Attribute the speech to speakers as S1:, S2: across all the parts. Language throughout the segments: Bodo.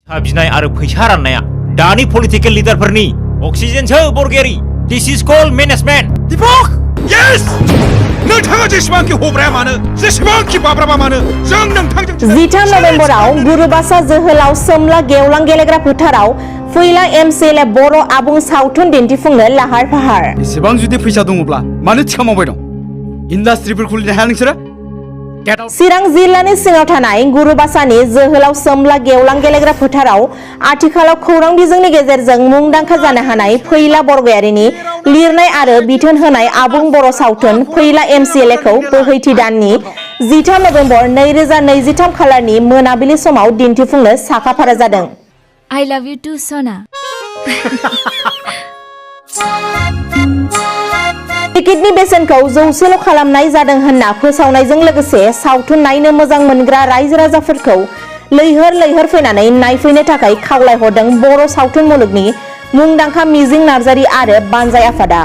S1: बिनाय आरो फैसा राननाया दानि पलिटिकेल लिडारफोरनि अक्सिजेनसो बरगयारि दिस इज कल्ड मेनेजमेन्ट
S2: दीपक यस नोंथाङा जेसेबांखि हब्राया मानो जेसेबांखि बाब्राबा मानो जों नोंथांजों
S3: 13 नभेम्बराव गुरुबासा जोहोलाव सोमला गेवलां गेलेग्रा फोथाराव फैला एमसीएल बर' आबुं सावथुन दिन्थिफुंनो लाहार फाहार
S2: एसेबां जुदि फैसा दङब्ला मानो थिखा मावबाय दं इन्डास्ट्रिफोर खुलिनो हाया नोंसोरो
S3: चिरां जिल्लानि सिङाव थानाय गुरुबासानि जोहोलाव सोमला गेवलां गेलेग्रा फोथाराव आथिखालाव खौरां बिजोंनि गेजेरजों मुंदांखा जानो हानाय फैला बरगयारिनि लिरनाय आरो बिथोन होनाय आबुं बर' सावथुन फैला एमसीएल खौ बोहैथि दाननि 13 नभेम्बर 2023 खालारनि मोनाबिलि समाव दिन्थिफुंनो साखाफारा जादों।
S4: I love you too, Sona.
S3: टिकेटनि बेसेनखौ 100ल' खालामनाय जादों होनना फोसावनायजों लोगोसे सावथुन नायनो मोजां मोनग्रा रायजो राजाफोरखौ लैहोर लैहोर फैनानै नायफैनो थाखाय खावलायहरदों बर' सावथुन मुलुगनि मुंदांखा मिजिं नार्जारी आरो बानजाय आफादा।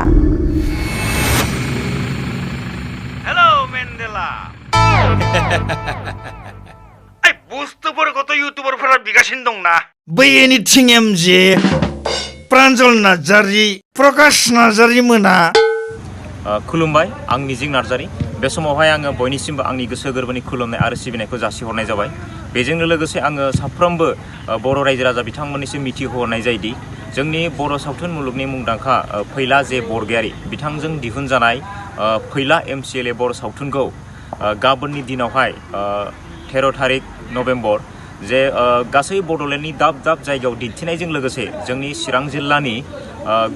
S5: हेलो मेन्डेला এই बुस्थुफोरखौथ' इउटुबारफोरा बिगासिनो दंना बै एनिथिं एमजे प्रान्जल नार्जारी प्रकाश नार्जारी मोना
S1: खुलुमबाय आं मिजिं नार्जारी बे समावहाय आङो बयनिसिमबो आंनि गोसो गोरबोनि खुलुमनाय आरो सिबिनायखौ जासिहरनाय जाबाय। बेजोंनो लोगोसे आङो साफ्रोमबो बर' रायजो राजा बिथांमोननिसिम मिथिहोहरनाय जायोदि जोंनि बर' सावथुन मुलुगनि मुंदांखा फैला जे बरगयारी बिथांजों दिहुनजानाय फैला एमसीएल बर' सावथुनखौ गाबोननि दिनावहाय 13 थारिख नभेम्बर जे गासै बड'लेण्डनि दाब दाब जायगायाव दिन्थिनायजों लोगोसे जोंनि चिरां जिल्लानि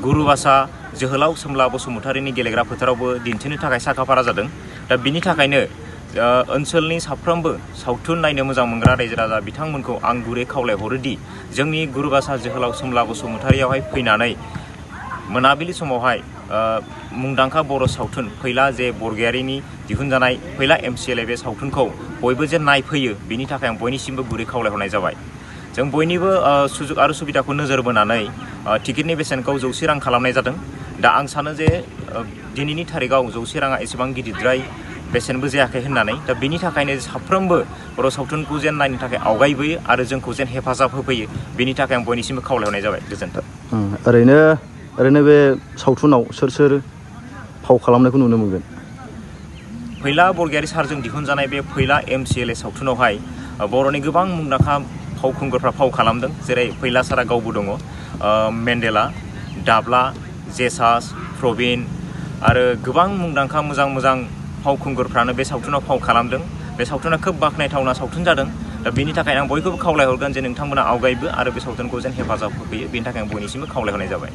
S1: गुरुबासा जोहोलाव सोमला बसुमतारीनि गेलेग्रा फोथारावबो दिन्थिनो थाखाय साखाफारा जादों। दा बिनि थाखायनो ओनसोलनि साफ्रोमबो सावथुन नायनो मोजां मोनग्रा रायजो राजा बिथांमोनखौ आं गुरै खावलायहरोदि जोंनि गुरुबासा जोहोलाव सोमला बसुमतारीयावहाय फैनानै मोनाबिलि समावहाय मुंदांखा बर' सावथुन फैला जे बरगयारिनि दिहुनजानाय फैला एमसीएल बे सावथुनखौ बयबो जे नायफैयो बिनि थाखाय आं बयनिसिमबो गुरै खावलायहरनाय जाबाय। जों बयनिबो सुजुग आरो सुबिदाखौ नोजोर बोनानै टिकेटनि बेसेनखौ 100 रां खालामनाय जादों। दा आं सानो जे दिनैनि थारिखआव 100 राङा एसेबां गिदिरद्राय बेसेनबो जायाखै होननानै दा बिनि थाखायनो साफ्रोमबो बर' सावथुनखौ जेन नायनो थाखाय आवगायबोयो आरो जोंखौ जेन हेफाजाब होफैयो बिनि थाखाय आं बयनिसिमबो खावलायहरनाय जाबाय। गोजोन्थों।
S6: ओरैनो बे सावथुनाव सोर सोर फाव खालामनायखौ नुनो मोनगोन?
S1: फैला बरगयारी सारजों दिहुनजानाय बे फैला एमसीएल सावथुनावहाय बर'नि गोबां मुंदांखा फावखुंगुरफ्रा फाव खालामदों जेरै फैला सारा गावबो दङ मेन्डेला दाब्ला जेसास प्रबिन आरो गोबां मुंदांखा मोजां मोजां फावखुंगुरफ्रानो बे सावथुनाव फाव खालामदों। बे सावथुना खोब बाख्नायथावना सावथुन जादों। दा बेनि थाखाय आं बयखौबो खावलायहरगोन जे नोंथांमोना आवगायबो आरो बे सावथुनखौ जेन हेफाजाब होफैयो बेनि थाखाय आं बयनिसिमबो खावलायहरनाय जाबाय।